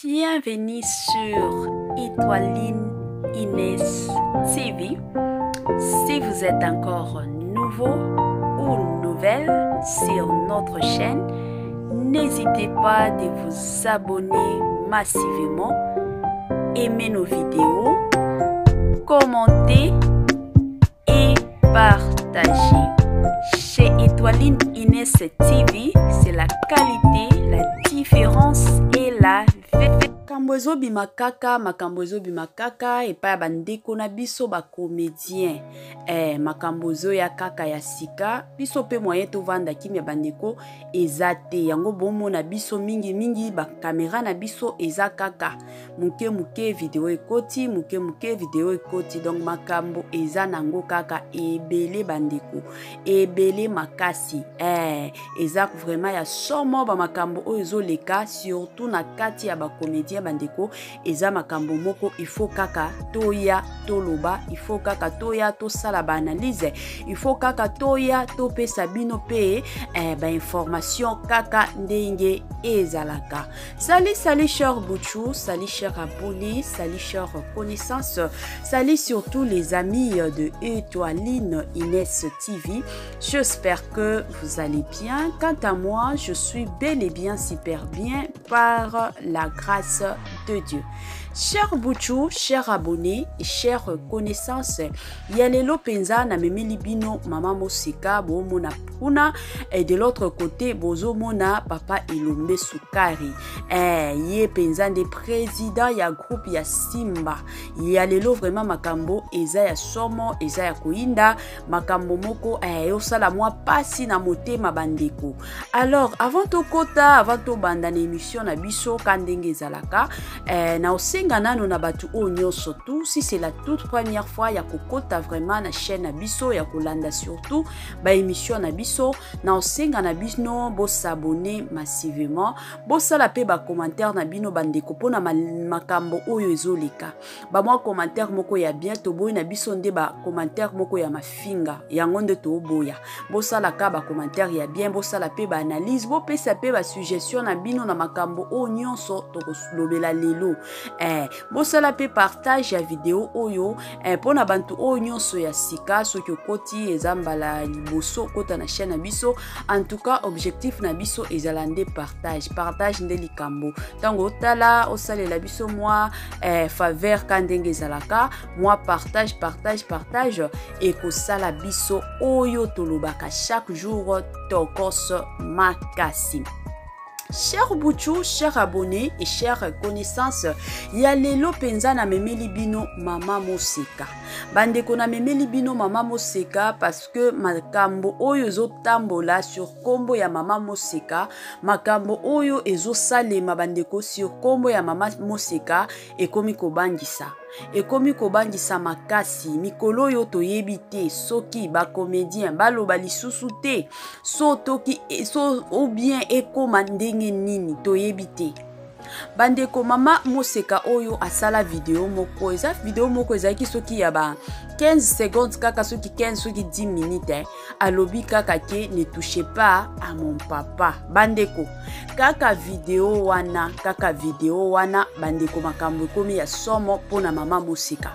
Bienvenue sur Étoiline Inès TV. Si vous êtes encore nouveau ou nouvelle sur notre chaîne, n'hésitez pas de vous abonner massivement, aimer nos vidéos, commenter et partager. Chez Étoiline Inès TV, c'est la qualité, la différence et la makambo ezobima kaka makambo ezobima kaka epai ya bandeko na biso bacomédien eh, makambo ezoya kaka ya sika biso mpe moyen tovanda kimya bandeko eza te yango bomona biso mingimingi bakamera na biso eza kaka moke moke video ekoti moke moke video ekoti donc makambo eza nango kaka ebele bandeko ebele makasi eh, eza vraiment ya somo bamakambo oyo ezoleka surtout na kati ya bacomédien bandeko eza makambo moko il faut kaka toya toloba il faut kaka toya tosala baanalyse il faut kaka toya topesa bino mpe eh, bainformation kaka ndenge ezalaka. Salut, salut cher Bouchou, salut cher abonné, salut cher connaissance, salut surtout les amis de Étoiline Inès TV. J'espère que vous allez bien. Quant à moi, je suis bel et bien super bien par la grâce de Dieu. Cher Bouchou, cher abonné, cher connaissance, ya lelo penza na memeli bino mama Moseka bomona kuna et de l'autre côté bozomona papa Elombe Sukari eh, ye penza nde président ya groupe ya Simba. Ya lelo vraiment makambo eza ya somo, eza ya koyinda, makambo moko eh, osala mwa pasi na motema bandeko. Alors avant tokota, avant tobanda na émission na biso ka ndenge ezalaka eh, na osenga nano na bato oyo nyonso tout, si c'est la toute première fois ya kokota vraiment na chaîne na biso ya kolanda surtout ba émission na biso, na osenga na bino bosabonner massivement, bosala pe ba commentaire na bino bandeko mpona makambo oyo ezoleka. Ba mwa commentaire moko ya bien toboyi na biso nde ba commentaire moko ya mafinga, yango nde toboya. Bosala ka ba commentaire ya bien, bosala pe ba analyse, bopesa pe ba suggestion na bino na makambo oyo nyonso tokolobela lelo. Bosala pe partage ya video oyo mpona bantu oyo nyonso ya sika. Soki okoti eza mbala liboso okota na chaîne na biso, en tout cas objectif na biso ezala nde partage, partage nde likambo. Ntango otala osalela biso mwa faveur ka ndenge ezalaka, mwa partage, partage, partage ekosala biso oyo tolobaka chaque jour tokos makasi. Cher Bouchou, cher abonné et chère connaissance, ya lelo penza na memeli bino mama Moseka. Bandeko na memeli bino mama Moseka parce que makambo oyo ezotambola sur kombo ya mama Moseka, makambo oyo ezosalema bandeko sur kombo ya mama Moseka ekomi kobangisa. Ekomi kobangisa makasi. Mikolo oyo toyebi te soki ba comédien baloba lisusu te, so toki, so ou bien ekoma ndenge nini toyebi te. Bandeko, mama Moseka oyo asala video moko, eza video moko ezalaki soki ya ba 15 secondes kaka, soki 15 soki 10 minutes, alobi kaka ke ne touchez pas à mon papa. Bandeko, kaka video wana, kaka video wana bandeko, makambo ekomi ya somo mpona mama Moseka.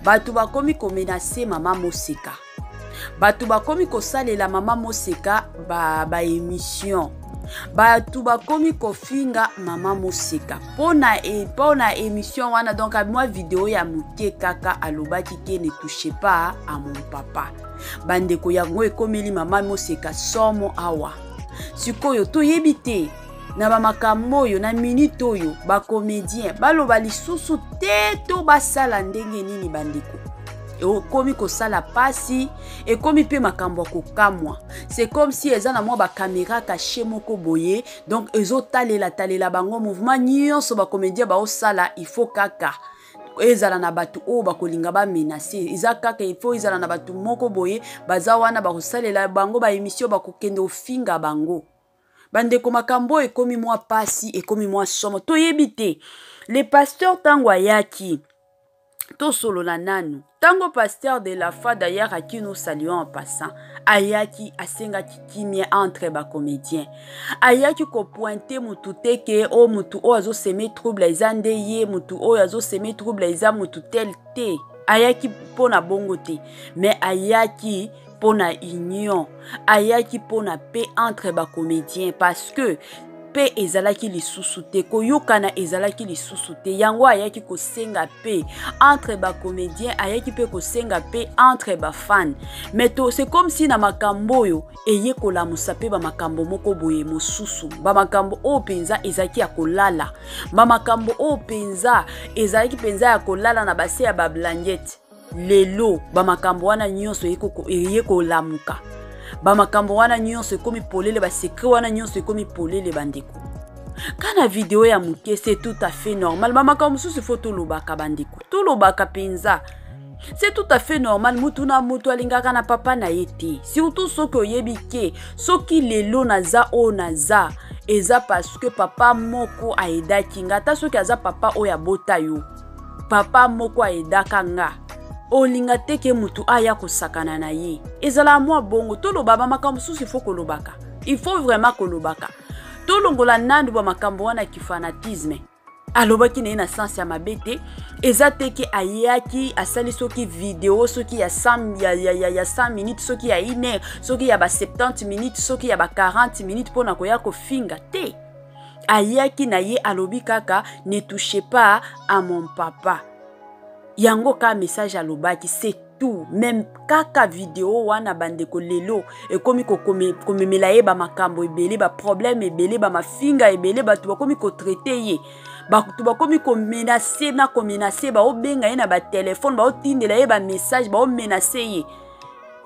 Bato bakomi komenace mama Moseka, bato bakomi kosalela mama Moseka ba émission, bato bakomi kofinga mama Moseka mpona émission wana. Donc mwa video ya moke kaka alobaki ke ne touchez pas à mon papa. Bandeko, yango ekomeli mama Moseka somo awa. Sikoyo toyebi te na bamakambo oyo na minute oyo bacomédien baloba lisusu te to basala ndenge nini. Bandeko, ekomi kosala pasi, ekomi mpe makambo ya kokamwa. C'est comme si eza na mwa bacaméra caché moko boye, donc ezotalela talela bango mouvement nyonso bacomédien baosala. Il faut kaka ezala na bato oyo bakolinga bamenace, eza kaka il faut ezala na bato moko boye baza wana bakosalela bango baémission, bakokende ofinga bango. Bandeko, makambo oyo ekomi mwa pasi, ekomi mwa somo, toyebi te. Le pasteur ntango ayaki Tosolola nanu. Ntango pasteur de la foi d'ailleurs à qui nous saluons en passant ayaki asengaki kimia entre bacomédien, ayaki kopointe mutu te ke o mutu oyo azoseme trouble eza nde ye, mutu oyo azoseme trouble eza mutu tel te. Ayaki mpo na bongo te, mais ayaki mpo na union, ayaki mpo na paix entre bacomédien, parce que mpe ezalaki lisusu te, koyokana ezalaki lisusu te. Yango ayaki kosenga mpe entre bacomédien, ayaki mpe kosenga mpe entre bafan. Mais to c'est comme si na makambo oyo eye kolamusa mpe bamakambo moko boye mosusu, bamakambo oyo mpenza ezalaki ya kolala, bamakambo oyo mpenza ezalaki mpenza ya kolala na base ya bablankete. Lelo bamakambo wana nyonso eye kolamuka, bamakambo wana nyonso ekomi polele, basekret wana nyonso ekomi polele. Bandeko, kana video ya moke, c'est tout à fait normal. Bamakambo mosusu fo tolobaka, bandeko, tolobaka mpenza, c'est tout à fait normal. Mutu na mutu alingaka na papa na ye te, surtout soki oyebi ke soki lelo naza oyo naza, eza parce que papa moko ayedaki nga. Ata soki aza papa oyo abota yo, papa moko ayedaka nga, olinga te ke mutu aya kosakana na ye. Ezala mwa bongo. Toloba bamakambo mosusu, il faut kolobaka, il faut vraiment kolobaka. Tolongola nanu bamakambo wana kifanatisme. Alobaki na ye na sens ya mabe te, eza te ke ayaki asali soki video soki ya 100, ya 100 minutes, soki ya 1 heure, soki ya ba 70 minutes, soki ya ba 40 minutes mpona koya kofinga te. Ayaki na ye, alobi kaka: "Ne touchez pas à mon papa." Yango ka message alobaki, c'est tout. Même kaka video wana, bandeko, lelo ekomi komemela ye bamakambo ebele, baproblème ebele, bamafinga ebele. Bato bakomi kotraiter ye, bato bakomi komenacer na komenacer, baobenga ye na batelefone, baotindela ye bamessage, baomenacer ye.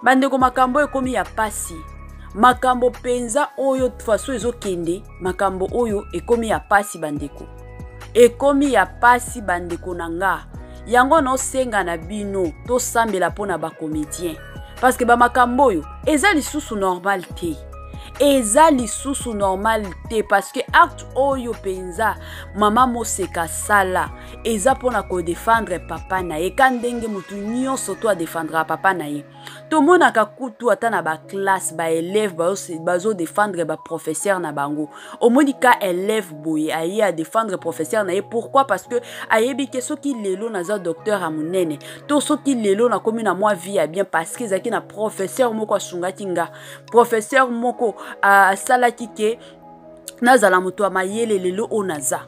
Bandeko, makambo ekomi ya pasi, makambo mpenza oyo façon ezokende, makambo oyo ekomi ya pasi, bandeko, ekomi ya pasi. Bandeko na nga, yango naosenga na bino, tosambela mpo na bacomédien, parce que bamakambo oyo eza lisusu normal te, eza lisusu normal te, parce que acte oyo mpenza mama Moseka asala eza mpona kodefendre papa na ye, ka ndenge motu nyonso to adefendraka papa na ye. Tomonaka kutu ata na baclasse, baélève bazodefendre baprofesseur na bango. Omoni ka élève boye aye adefendre professeur na ye. Pourquoi? Parce que ayebi ke soki lelo naza docteur ya monene, to soki lelo nakomi na mwa vie ya bien, parce que ezalaki na professeur moko asungaki nga, professeur moko asalaki ke nazala moto ya mayele lelo oyo naza.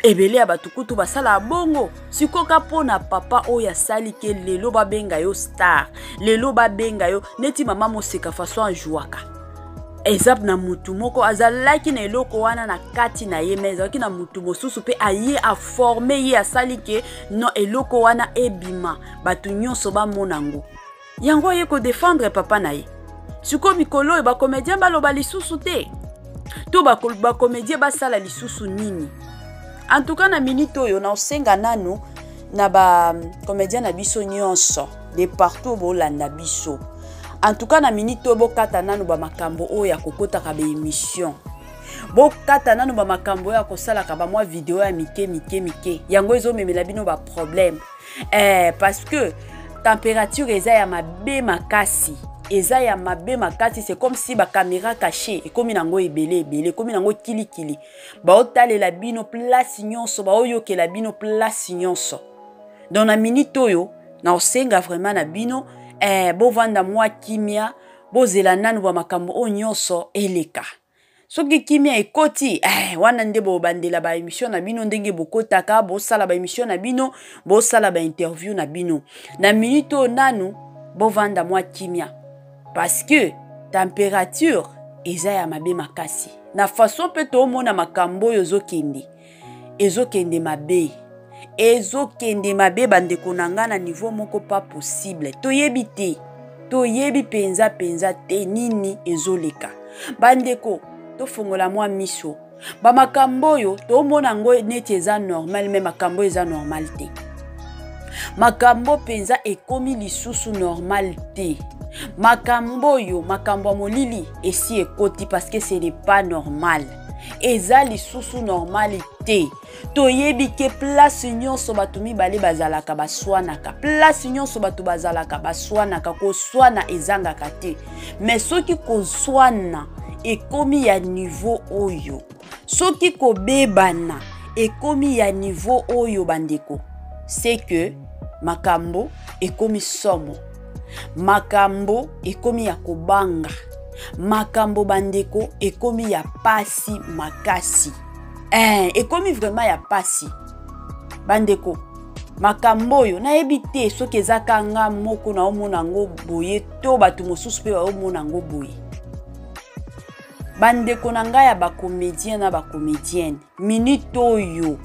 Ebele ya bato kutu basala bongo. Sikoka mpo na papa oyo asali ke lelo babenga yo star, lelo babenga yo neti mama Moseka, façon ajwaka, eza na mutu moko azalaki na eloko wana na kati na ye, mais ezalaki na mutu mosusu mpe aye aformer ye, asali ke no eloko wana ebima, bato nyonso bamona yango. Yango aye kodefendre papa na ye. Sikoyo mikolo oyo bacomédien baloba lisusu te, to bacomédien basala lisusu nini? En tout cas, na minute oyo, naosenga nanu na bacomédien na biso nyonso de partout bolanda biso, en tout cas na minute oyo, bokata nanu bamakambo oyo ya kokotaka baémission, bokata nanu bamakambo oyo ya kosalaka bamwa video ya mike mike mike. Yango ezomemela bino baproblème, parce que température eza ya mabe makasi, eza ya mabe makasi. C'est comme si bacaméra caché ekomi nango ebele ebele, ekomi nango kilikili, baotalela bino place nyonso, baoyokela bino place nyonso. Donc na minute oyo, naosenga vraiment na bino, bovanda mwa kimia, bozela nanu bamakambo oyo nyonso eleka. Soki kimia ekoti, wana nde bobandela baémission na bino ndenge bokotaka, bosala baémission na bino, bosala bainterview na bino. Na minute oyo, nanu bovanda mwa kimia, parce que température eza ya mabe makasi. Na façon mpe toomona makambo oyo ezokende, ezokende mabe, ezokende mabe, bandeko na ngai, na niveau moko pas possible. Toyebi te, toyebi mpenza mpenza te nini ezoleka. Bandeko, tofongola mwa miso. Bamakambo oyo tomona yango neti eza normal, mais makambo eza normal te. Makambo mpenza ekomi lisusu normal te. Makambo oyo, makambo ya molili esi ekoti, parce que ce n'est pas normal. Eza lisusu normal te. Toyebi ke place nyonso bato mibale bazalaka baswanaka, place nyonso bato bazalaka baswanaka, koswana ezangaka te. Mais soki koswana ekomi ya niveau oyo, soki kobebana ekomi ya niveau oyo bandeko, c'est que makambo ekomi somo, makambo ekomi ya kobanga, makambo bandeko ekomi ya pasi makasi. Ekomi vraiment ya pasi bandeko. Makambo oyo nayebi te soki eza ka nga moko naomona yango boye to bato mosusu mpe baomona yango boye. Bandeko na ngai ya bacomédien na bacomédienne, minute oyo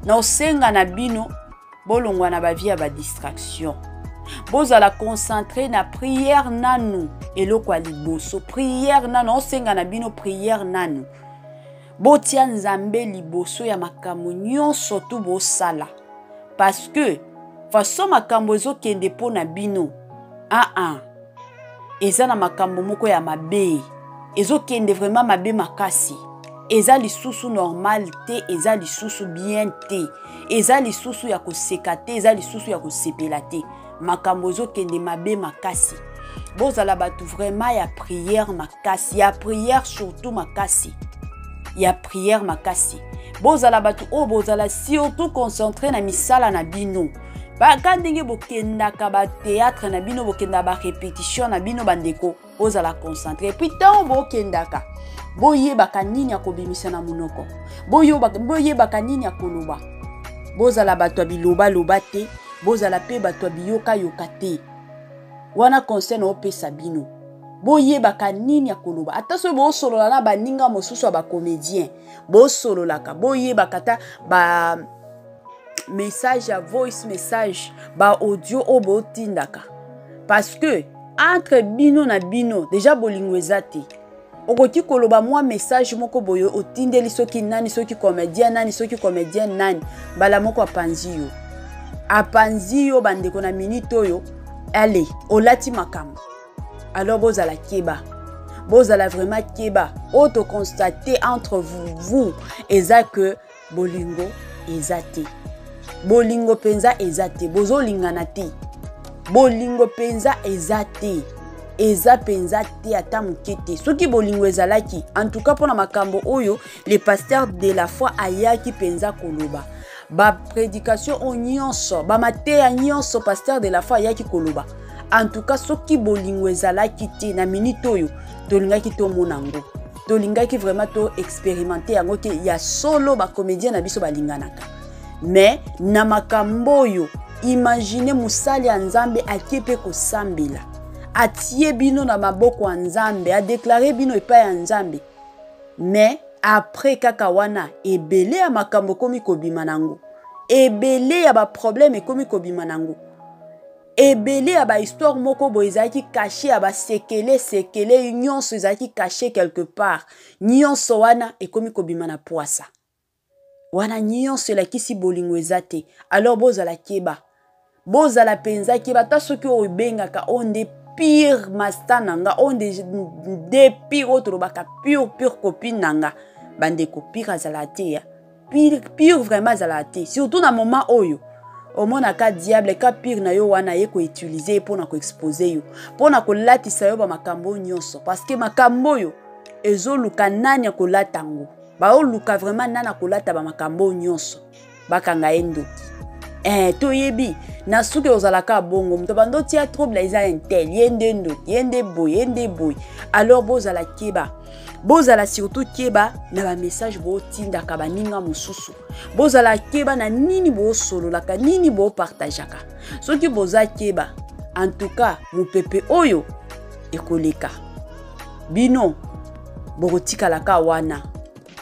naosenga na bino bolongwa na bavie ya badistraction, bozala concentré na prière nanu. Eloko ya liboso, prière nanu. Naosenga na bino prière nanu, botia Nzambe liboso ya makambo nyonso tu bosala, parce que façon makambo ezokende mpo na bino, aa eza na makambo moko ya mabe ezokende, vraiment mabe makasi. Eza lisusu normal te, eza lisusu bien te, eza lisusu ya koseka te, eza lisusu ya kosepela te. Makambo ezokende mabe makasi. Bozala bato vraiment ya prière makasi, ya prière surtout makasi, ya prière makasi. Bozala bato oyo bozala surtout concentré na misala na bino. Baka ndenge bokendaka bathéâtre na bino, bokendaka barépétition na bino, bandeko, bozala concentré. Puis ntango bokendaka, boyebaka nini ya kobimisa na monoko, boyebaka nini ya koloba. Bozala bato ya bilobaloba te, bozala mpe bato ya biyokayoka te. Wana conseil na opesa bino, boyebaka nini ya koloba. Ata soki bosolola na baninga mosusu ya bacomédien, bosololaka, boyebaka ata ba message ya voice message, baaudio oyo botindaka, parce que entre bino na bino déjà bolingo eza te. Okoki koloba mwa message moko boye, otindeli soki nani, soki comédien nani, soki comédien nani, mbala moko apanzi yo, apanzi yo. Bandeko, na minute oyo ale olati makambo. Alors bozala keba, bozala vraiment keba. Oyo toconstate entre vous, vous eza que bolingo eza te, bolingo mpenza eza te, bozolingana te, bolingo mpenza eza te, eza mpenza te, ata moke te. Soki bolingo ezalaki, en tout cas mpona makambo oyo le pasteur de la foi ayaki mpenza koloba, baprédication oyo nyonso, bamateya nyonso pasteur de la foi ayaki koloba, en tout cas soki bolingo ezalaki te, na minute oyo tolingaki tomona yango, tolingaki vraiment to expérimenter yango ke ya solo bacomédien na biso balinganaka. Mais na makambo oyo, imagine mosali ya Nzambe akie mpe kosambela, atie bino na maboko ya Nzambe, adéclarer bino epai ya Nzambe, mais après kaka wana ebele ya makambo ekomi kobima nango, ebele ya baproblème ekomi kobima nango, ebele ya bahistoire moko boye ezalaki caché, ya basekele sekele nyonso ezalaki caché quelque part, nyonso wana ekomi kobima na pwasa. Wana nyonso elakisi bolingo eza te. Alors bozala keba, bozala mpenza keba. Ata soki oyo ebengaka oyo nde pire master na nga, oyo nde pire, oyo tolobaka pure pure copine na nga, bandeko, pire azala te ya pire, pire vraiment azala te. Surtout na moment oyo omonaka diable ka pire na yo wana aye koutiliser ye mpona koexposer yo, mpona kolatisa yo bamakambo oyo nyonso, parce que makambo oyo ezoluka nani akolata yango. Baoluka vraiment nani akolata bamakambo oyo nyonso, bakanga ye ndoki. Toyebi na suki ozalaka bongo, moto bando tia trouble eza un tel, ye nde ndoki, ye nde boye, ye nde boye. Alors bozala keba, bozala surtout keba na bamessage bootindaka baninga mosusu, bozala keba na nini bosololaka, nini bopartageaka. Soki boza keba, en tout cas mopepe oyo ekoleka, bino bokotikalaka wana,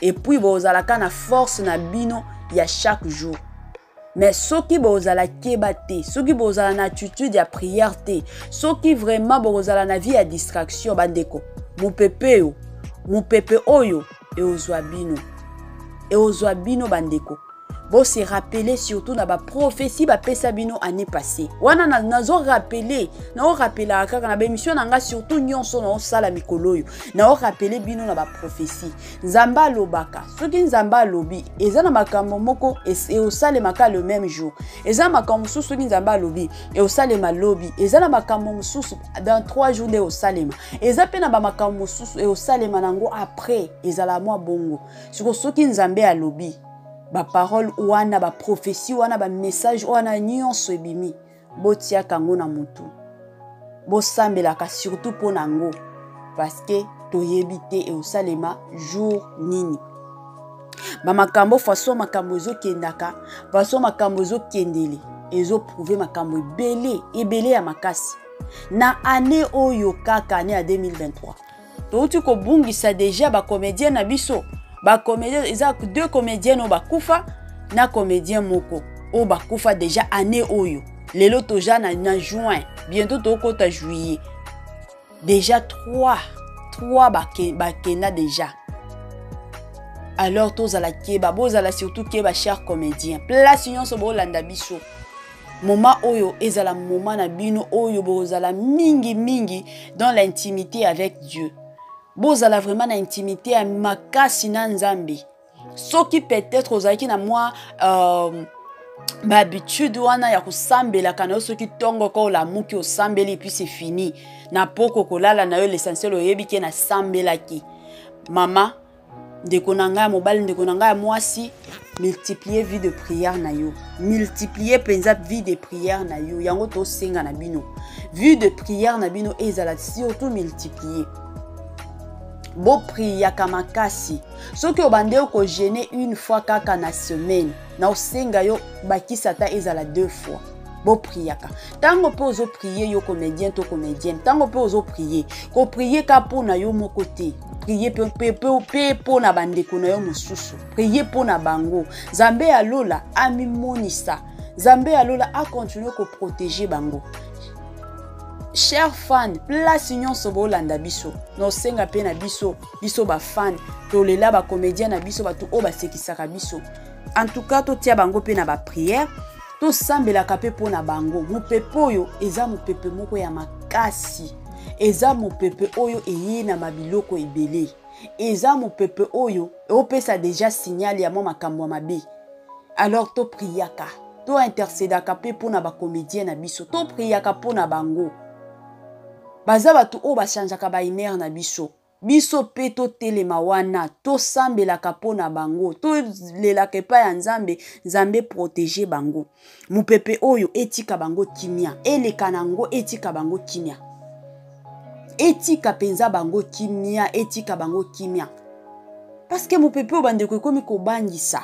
et puis bozalaka na force na bino ya chaque jour. Mais soki bozala keba te, soki bozala na attitude ya prière te, soki vraiment bokozala na vie ya distraction, bandeko, mopepe oyo, mopepe oyo eozwa bino, eozwa bino bandeko. Bo se rappeler surtout na ba prophétie bapesa bino année passée wana. Nazo rappeler, naorapelaka kaka na baémission na nga, surtout nyonso naosala mikolo oyo, naorappeler bino na baprophétie. Nzambe alobaka. Soki Nzambe alobi, eza na makambo moko eosalemaka le même jour. Eza na makambo mosusu, soki Nzambe alobi, eosalema lobi. Eza na makambo mosusu, dans 3 jours nde eosalema. Eza mpe na bamakambo mosusu, eosalema nango après. Ezala mwa bongo. Siko soki Nzambe alobi, baparole wana, baprophétie wana, bamessage wana nyonso ebimi, botiaka yango na motu, bosambelaka surtout mpo na yango, parce que toyebi te eosalema jour nini. Bamakambo, façon makambo ezokendaka, façon makambo ezokendele, ezoprouver makambo ebele ebele ya makasi. Na année oyo kaka, année ya 2023, touti kobungisa déjà bacomédien na biso. Bacomédien eza deux comédien oyo bakufa na comédien moko oyo bakufa déjà année oyo. Lelo toza na juin, bientôt tokota juillet. Déjà trois, trois bakenda déjà. Alors tozala keba, bozala surtout keba, cher comédien, place nyonso bolanda biso. Moment oyo ezala moment na bino oyo bozala mingi mingi dans l'intimité avec Dieu. Bozala vraiment na intimité ya makasi na Nzambe. Soki peut-être ozalaki na mwa bahabitude wana ya kosambelaka na yo, soki ntongo ka olamuki, osambeli, puis c'est fini, na poko kolala na yo, l'essentiel oyebi ke nasambelaki. Mama, ndeko na ngai ya mobali, ndeko na ngai ya mwasi, multiplier vie de prière na yo, multiplier mpenza vie de prière na yo. Yango tosenga na bino, vie de prière na bino ezala surtout multiplier. Bopriaka makasi. Soki obande okojeûner une fois kaka na semaine, na osenga yo bakisa ata ezala deux fois. Bopriaka ntango mpe ozoprier, yo comédien to comédienne, ntango mpe ozoprier, koprier ka mpo na yo moko te, prier mpe mpo na bandeko na yo mosusu. Prier mpo na bango, Nzambe ya lola amimonisa, Nzambe ya lola acontinuer koprotéger bango. Cher fan, place nyonso bolanda biso, nosenga mpe na biso, biso bafan, tolela bacomédien na biso, bato oyo basekisaka biso. En tout cas, totia bango mpe na baprière, tosambelaka mpe mpo na bango. Mopepe oyo eza mopepe moko ya makasi, eza mopepe oyo eye na mabiloko ebele, eza mopepe oyo eopesa déjà signal ya mwa makambo ya mabe. Alors topriaka, tointercédaka mpe mpo na bacomédien na biso, topriaka mpo na bango. Baza bato oyo bachangeaka bahumeur na biso. Biso mpe totelema wana, tosambelaka mpo na bango, tolelaka epai ya Nzambe, Nzambe protège bango. Mopepe oyo etika bango kimia, eleka na yango, etika bango kimia, etika mpenza bango kimia, etika bango kimia, parce que mopepe oyo, bandeko, ekomi kobangisa.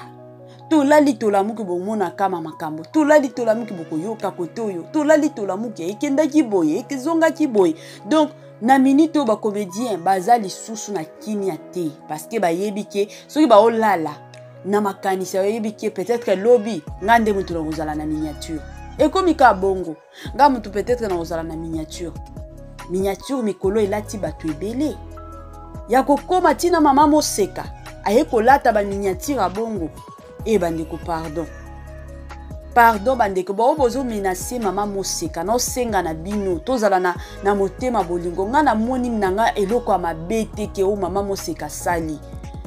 Tolali, tolamuki, bomona kama makambo. Tolali, tolamuki, bokoyoka kote oyo. Tolali, tolamuki, ekendaki boye, ezongaki boye. Donc na minute oyo, bacomédien baza lisusu na kimia te, parce que bayebi ke soki baolala na makanisi, bayebi ke peut-être lobi nga nde moto na kozala na miniature. Ekomi ka bongo, nga motu peut-être na kozala na miniature. Miniature mikolo elati bato ebele ya kokóma ntina. Mama Moseka aye kolata baminiature ya bongo. E bandeko, pardon, pardon bandeko bao bozomenacer mama Moseka, naosenga na bino tozala na motema bolingo. Ngai namoni na ngai eloko ya mabe te ke oyo mama Moseka asali.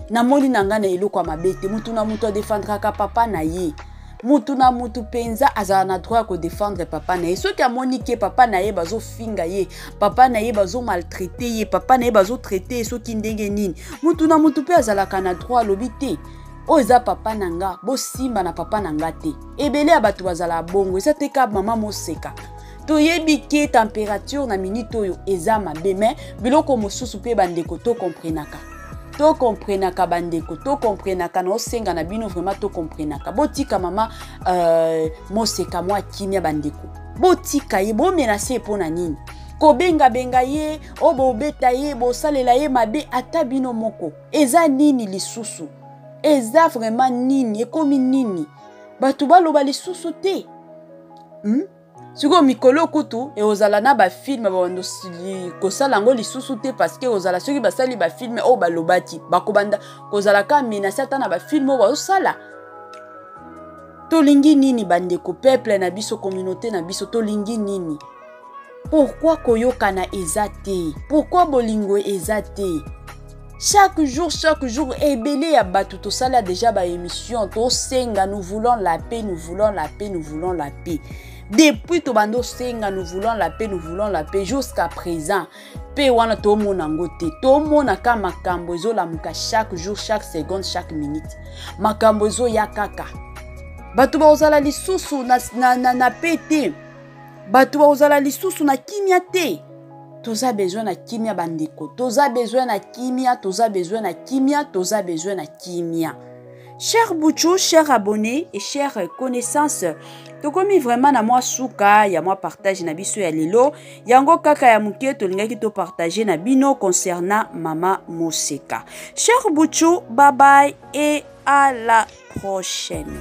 Namoni na ngai na eloko ya mabe te. Mutu na mutu adéfendraka papa na ye. Mutu na mutu mpenza azala na droit ya kodéfendre papa na ye. Soki amoni ke papa na ye bazofinga ye, papa na ye bazomaltraiter ye, papa na ye bazotraiter ye soki ndenge nini, mutu na mutu mpe azalaka na droit alobi te: oyo eza papa na nga, bosimba na papa na nga te. Ebele ya bato bazala bongo, eza te ka mama Moseka. Toyebi ke température na minute oyo eza mabe, mais biloko mosusu mpe, bandeko, tokomprenaka, tokomprenaka, bandeko, tokomprenaka. Na osenga na bino vraiment, tokomprenaka. Botika mama Moseka mwa kimia, bandeko, botika ye. Bomenacer ye mpo na nini? Kobengabenga ye oyo, bobeta ye, bosalela ye mabe, ata bino moko. Eza nini lisusu? Eza vraiment nini? Ekomi nini? Bato baloba lisusu te, Sikoyo mikolo kutu ekozala na bafilm, babanda kosala yango lisusu te, parce que ekozala soki basali bafilm oyo balobaki, bakobanda kozala ka menace ata na bafilm oyo bazosala. Tolingi nini bandeko, peuple na biso, communauté na biso, tolingi nini? Pourquoi koyokana eza te? Pourquoi bolingo eza te? Chaque jour, chaque jour, ebele ya bato tosala déjà ba émission, tosenga, nous voulons la paix, nous voulons la paix, nous voulons la paix. Depuis tobanda osenga, nous voulons la paix, nous voulons la paix, jusqu'à présent mpe wana tomona yango te. Tomona ka makambo ezolamuka chaque jour, chaque seconde, chaque minute, makambo ezoya kaka. Bato bakozala lisusu na, na, na, na pe te, bato bakozala lisusu na kimia te. Toza besoin na kimia bandeko, toza besoin na kimia, toza besoin na kimia, toza besoin na kimia. Cher Bouchou, cher abonné et chère connaissance, tokomi vraiment na mwa suka ya mwa partage na biso ya lelo. Yango kaka ya moke tolingaki topartage na bino concernant mama Moseka. Cher Bouchou, bye bye et à la prochaine.